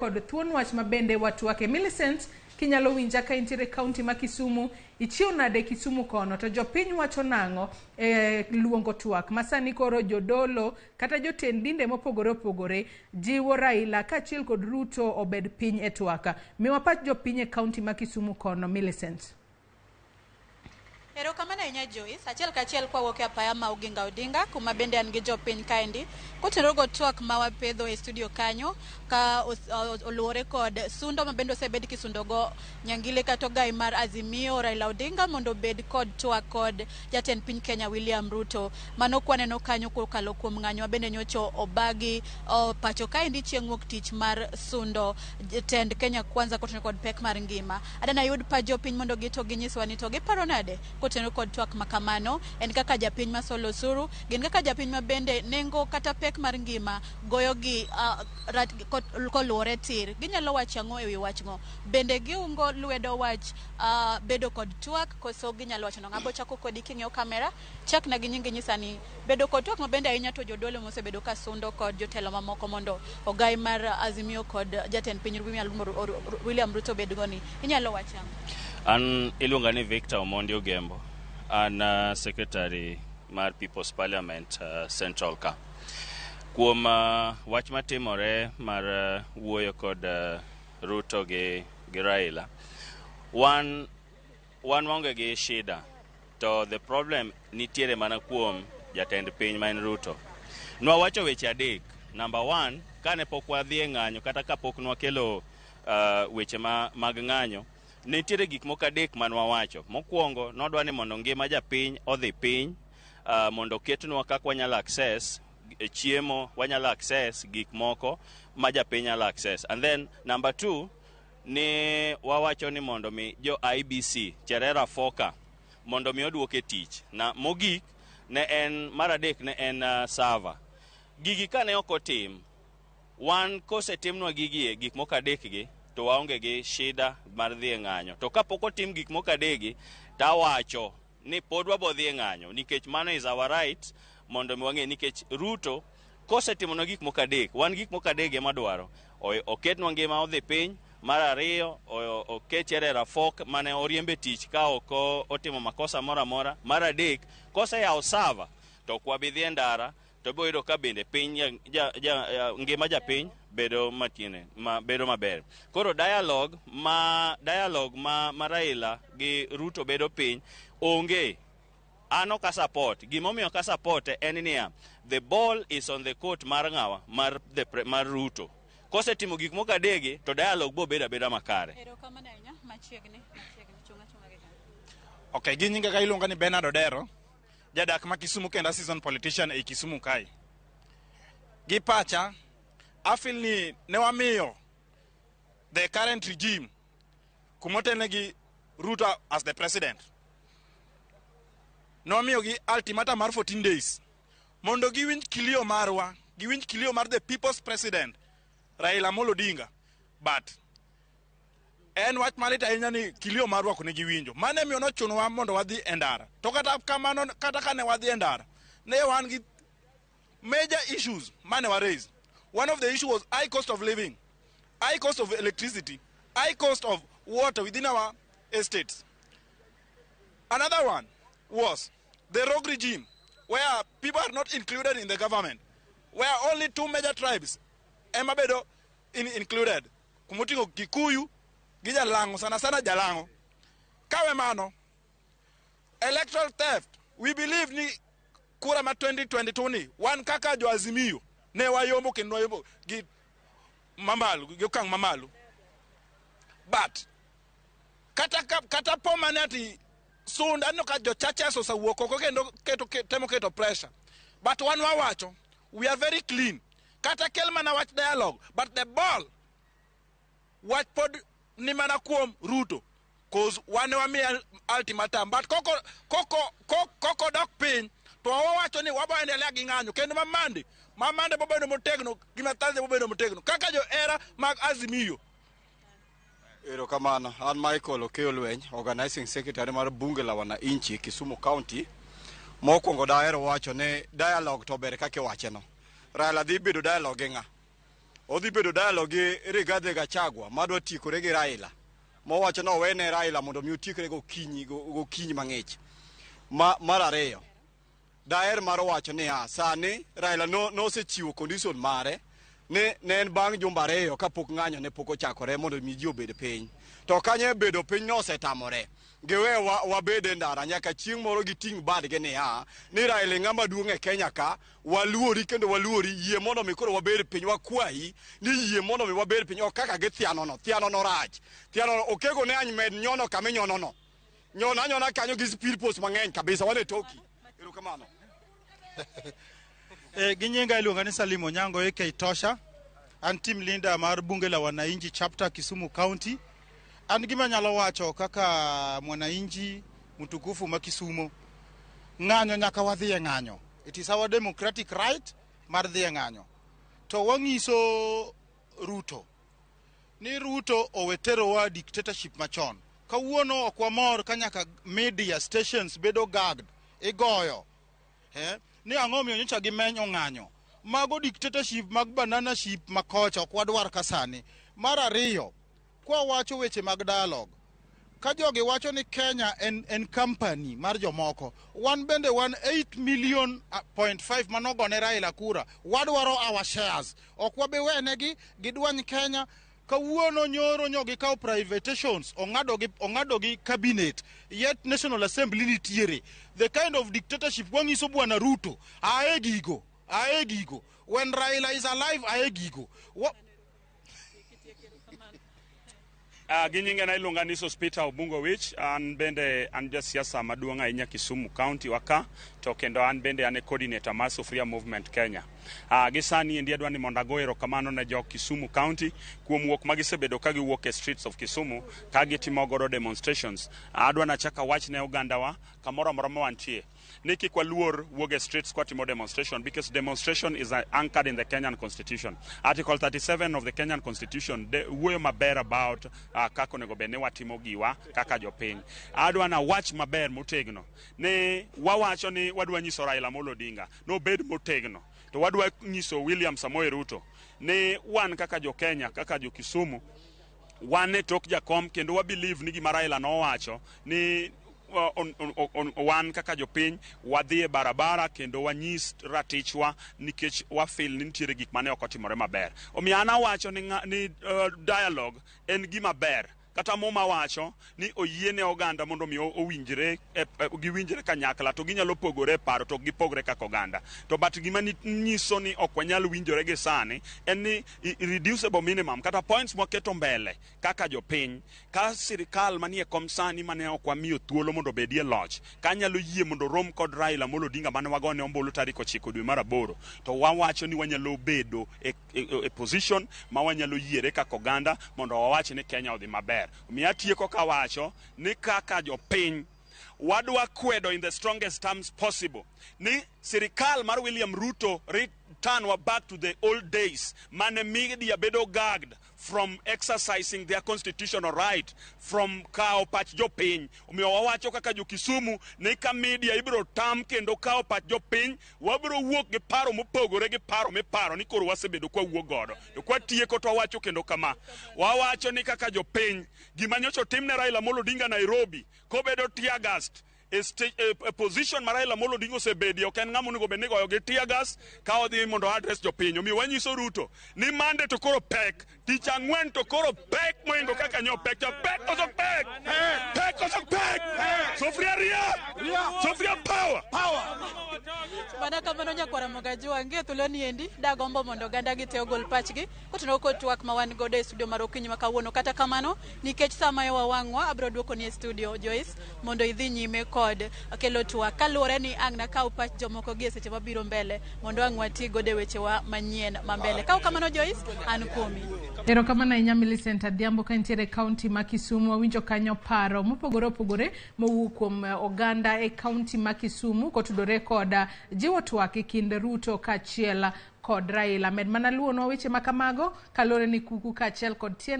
Kod thuon wach ma bende watwake. Millicent, kinyalo winja ka intiere kaunti ma Kisumu, ichiew nade Kisumu kono? To jopiny wacho nang'o e luongo twak ma sani koro jodolo kata jotend dinde mopogore opogore jiwo Raila kaachiel kod Ruto obed piny e twak. Miwa pach jopiny e kaunti ma Kisumu kono, Millicent. Erokamano ahinya, Joyce. Achiel kachiel kwawuok e apaya ma Oginga Odinga, kuma bende an gi jopiny kaendi. Kotenore kod twak ma wapedho e studio kanyo, ka oluwore kod sundo ma bende osebed kisundo go Nyangile kata ogai mar Azimio Raila Odinga mondo obed kod twak kod jatend piny Kenya William Ruto. Mano kwaneno kanyo kokalo kuom ng'anyo ma bende nyocha obagi pacho kaendi chieng' wuok tich mar sundo jatend Kenya Kwanza kotenore kod pek mar ngima. Adana yud pach jopiny mondo gito ginyiswa ni to giparo nade kotenore kod twak ma kamano. En kaka japiny ma solo osuru, gin kaka japiny ma bende nengo kata pek mar ngima goyo gi koluwore tir. Ginyalo wacho ang'o ewi wach go? Bende giungo lwedo wach bedo kod twak koso ginyalo wacho nang'o? Abo chako kodi king'iyo kamera, chakna gi nyingi nyisa ni bedo kod twak ma bende ahinya to jodolo mosebedo ka sundo kod jotelo mamoko mondo ogai mar Azimio kod jatend piny William Ruto bedgo ni inyalo wacho ang'o? An iluonga ni Victor Omondi Ogembo. An secretary mar People's Parliament Central ka. Kuom wach matimore mar wuoyo kod Ruto gi Raila, wan waonge gi shida to the problem nitiere mana kuom jatend piny ma en Ruto. Nwawacho weche adek. Number one, kane pok wadhi e ng'anyo kata kapok nwakelo weche mag ng'anyo, nitiere gik moko adek manwawacho. Mokwongo, nodwa ni mondo ngima japiny odhi piny, mondo oketnwa kaka wanyalo access chiemo, wanyalo access gik moko ma japiny nyalo access. And then number two, ni wawacho ni mondo mi jo IEBC Cherera Foka mondo mi oduok e tich. Na mogik ne en mar adek ne en server. Gigi kane ok otim, wan kosetimnwa gigi e gik moko adek gi to waonge gi shida mar dhi e ng'anyo. To kapok otim gik moko adek tawacho ni pod wabo dhi e ng'anyo nikech mano is our right mondo mi wang'e nikech Ruto kosetimonwa gik moko adek, wan gik moko adek ema dwaro. Oketnwa ngima odhi piny, mar ariyo oket Cherera Fork mane oriembe tich ka ok otimo makosa moro amora. Mar adek, koseyawo server to ok wabi dhi e ndara to ibiro yudo ka bende piny ngima japiny bedo matiene ma bedo maber. Koro dialogue ma Raila gi Ruto bedo piny onge. An ok a support. Gimomiyo ok a support en niya, the ball is on the court mar ng'awa mar Ruto. Kosetimo gik moko adegi to dialogue bo bedo abeda makare. Erokamano ahinya, machiegni, machiegni, chunga chunga gi kanyo. Okay, gi nyinga ka iluonga ni Bernard Odero, jadak ma Kisumu kendo a seasoned politician ei Kisumu kae. Gi pacha, I feel ni ne wamiyo the current regime kumotelne gi Ruto as the president. Ne wamiyo gi ultimatum mar 14 days mondo giwinj kilio marwa, giwinj kilio mar the people's president Raila Amolo Odinga. But en wach malit ahinya ni kilio marwa ok ne giwinjo. Mano emiyo nochunowa mondo wadhi e ndara. To kata kamano, kata kane wadhi e ndara, ne wan gi major issues mane wa raise. One of the issue was high cost of living, high cost of electricity, high cost of water within our estates. Another one was the rogue regime, where people are not included in the government, where only two major tribes ema bedo included. Kumoting'o Kikuyu gi Jalang'o, sana sana Jalang'o. Kawe mano, electoral theft, we believe ni kura ma 2022 ni wan kaka jo Azimio ne wayombo kendo wayombo gi mamalo, gi okang' mamalo. But kata po mane ati sunda aneno ka jo churches osewuok oko kendo temo keto pressure. But wan wawacho, we are very clean. Kata kel mana wach dialogue, but the ball wach pod ni mana kuom Ruto. 'Cause wan wamiye ultimatum, but koko dok piny to wawacho ni wabo endelea gi ng'anyo kendo ma Monday bobedo motegno gi ma Thursday bobedo motegno kaka johera mag Azimio. Erokamano, an Michael Okeyo Lweny, organizing secretary mar Bunge la Wananchi Kisumu County. Mokwongo dahero wacho ni dialogue to ber kaka iwache no. Raila dhi bedo dialogue gi ng'a? Odhi bedo dialogue gi Rigathi Gachagua madwa tiekore gi Raila. Mowacho ni owene Raila mondo mi otiekre gokinyi gokinyi mang'ich. Mar ariyo, daher mar wacho niya, sani Raila nosechiwo condition mare ni ne en bang' jumbe 2 kapok ng'anyo ne pok ochakore mondo mi ji obed piny. To kanyo e bedo piny nosetamore. Giwe wabed e ndara nyaka chieng' moro giting' badgi niya ni Raila e ng'ama duong' e Kenya ka, waluori kendo waluori, yie mondo mi koro wabed piny, wakwayi ni yie mondo mi wabed piny, ok kaka githiano no, thiano no rach. Thiano no okego ne any med nyono kama inyono no. Nyono anyona kanyo gi speed post mang'eny kabisa, wan e toki. Erokamano. Gi nyinga iluonga ni Salim Onyango aka Tosha. An team leader mar Bunge la Wananchi chapter Kisumu County. An gima anyalo wacho kaka mwananchi mtukufu ma Kisumo, ng'anyo nyaka wadhi e ng'anyo. It is our democratic right mar dhi e ng'anyo. To wang'iso Ruto ni Ruto owe terowa dictatorship machon. Kawuono ok wamor ka nyaka media stations bedo gagged, igoyo. Ni ang'o miyo nyocha gimenyo ng'anyo. Mago dictatorship mag banana ship makocha ok wadwar ka sani. Mar ariyo, kwa wacho weche mag dialogue, ka jogi wacho ni Kenya en company mar jomoko, wan bende wan 8 million point 5 manogone Raila kura, wadwaro our shares. Ok wabi wenegi gidwany Kenya. Kawuono nyoro nyo gikawo privatizations, ong'ado gi cabinet, yet National Assembly nitiere. The kind of dictatorship wang'iso Bwana Ruto, ae gigo, ae gigo. When Raila is alive, ae gigo. Gi nyinga na iluonga ni Sospeter Obungo Wich, an bende an jasiasa maduong' ahinya Kisumu County waka, to kendo an bende an e coordinator mar Sufuria Movement Kenya. Gi sani endi adwa ni mondo ago erokamano ne jo Kisumu County kuom wuok ma gisebedo ka giwuok e streets of Kisumu ka gitimo godo demonstrations. Adwa nachak awach ne ogandawa kamoro amora ma wantie ni kik waluor wuok e streets kwatimo demonstration, because demonstration is anchored in the Kenyan Constitution. Article 37 of the Kenyan Constitution wuoyo maber about kaka onego bed ni watimo giwa kaka jopiny. Adwa na wach maber motegno ni wawacho ni wadwa nyiso Raila Amolo Odinga nobed motegno, to wadwa nyiso William Samoei Ruto ni wan kaka jo Kenya, kaka jo Kisumu, wan e tok jakom kendo wa believe ni gima Raila nowacho ni wan kaka jopiny wadhi e barabara kendo wanyis ratichwa nikech wa feel ni nitiere gik mane ok otimore maber. Omiyo an awacho ni dialogue en gima ber. Kata Muma wacho ni oyiene oganda mondo mi owinjre giwinjre kanyakla, to ginyalo pogore e paro to ok gipogre kaka oganda. To but gima nyiso ni ok wanyal winjore gi sani en ni reducible minimum kata points mwaketo mbele kaka jopiny, ka sirikal manie kom sani mane ok wamiyo thuolo mondo obedie loch ka nyalo yie mondo rom kod Raila Amolo Odinga mane wagone ombulu tarik 9 dwe mar 8, to wawacho ni wanyalo bedo e position ma wanyalo yiere kaka oganda mondo wawach ni Kenya odhi maber. Omiyo atieko kawacho ni kaka jopiny wadwa kwedo in the strongest terms possible ni sirikal mar William Ruto return wa back to the old days mane media bedo gagged from exercising their constitutional right from kawo pach jopiny. Omiyo wawacho kaka jo Kisumu ni ka media ibiro tam kendo kawo pach jopiny, wabiro wuok gi paro mopogore gi paro miparo ni koro wasebedo kwa wuok godo. To kwatieko to wawacho kendo kama, wawacho ni kaka jopiny gima nyocha otimne Raila Amolo Odinga Nairobi kobedo tear gassed e position ma Raila Amolo Odinga osebedie, ok en ng'ama onego bed ni igoyo gi tear gas ka odhi mondo address jopiny. Omiyo wanyiso Ruto ni Monday to koro pek, tich ang'wen to koro pek moingo kaka nyo pek cha pek koso pek, pek koso pek, Sufuria ria, Sufuria power. Mana kamano nyakwara Mogajua, ng'e thuolo ni endi dagombo mondo oganda gi te ogol pachgi kotenore kod twak ma wan godo e studio mar okinyi ma kawuono. Kata kamano, nikech sama ewa wang'wa, abiro duoko ni e studio Joyce mondo idhi nyime kod kelo twak kaluwore ni ang' nakaw pach jomoko gi e seche mabiro mbele mondo ang' wati godo e wechewa manyien ma mbele. Kaw kamano Joyce, an kuomi. Erokamano ahinya Millicent Adhiambo ka nitiere e kaunti ma Kisumu. Wawinjo kanyo paro mopogore opogore mowuok kuom oganda e kaunti ma Kisumu kotudore kod jiwo twak e kind Ruto kaachiel kod Raila. Med mana luwonwa weche ma kamago kaluwore ni kuku kaachiel kod tien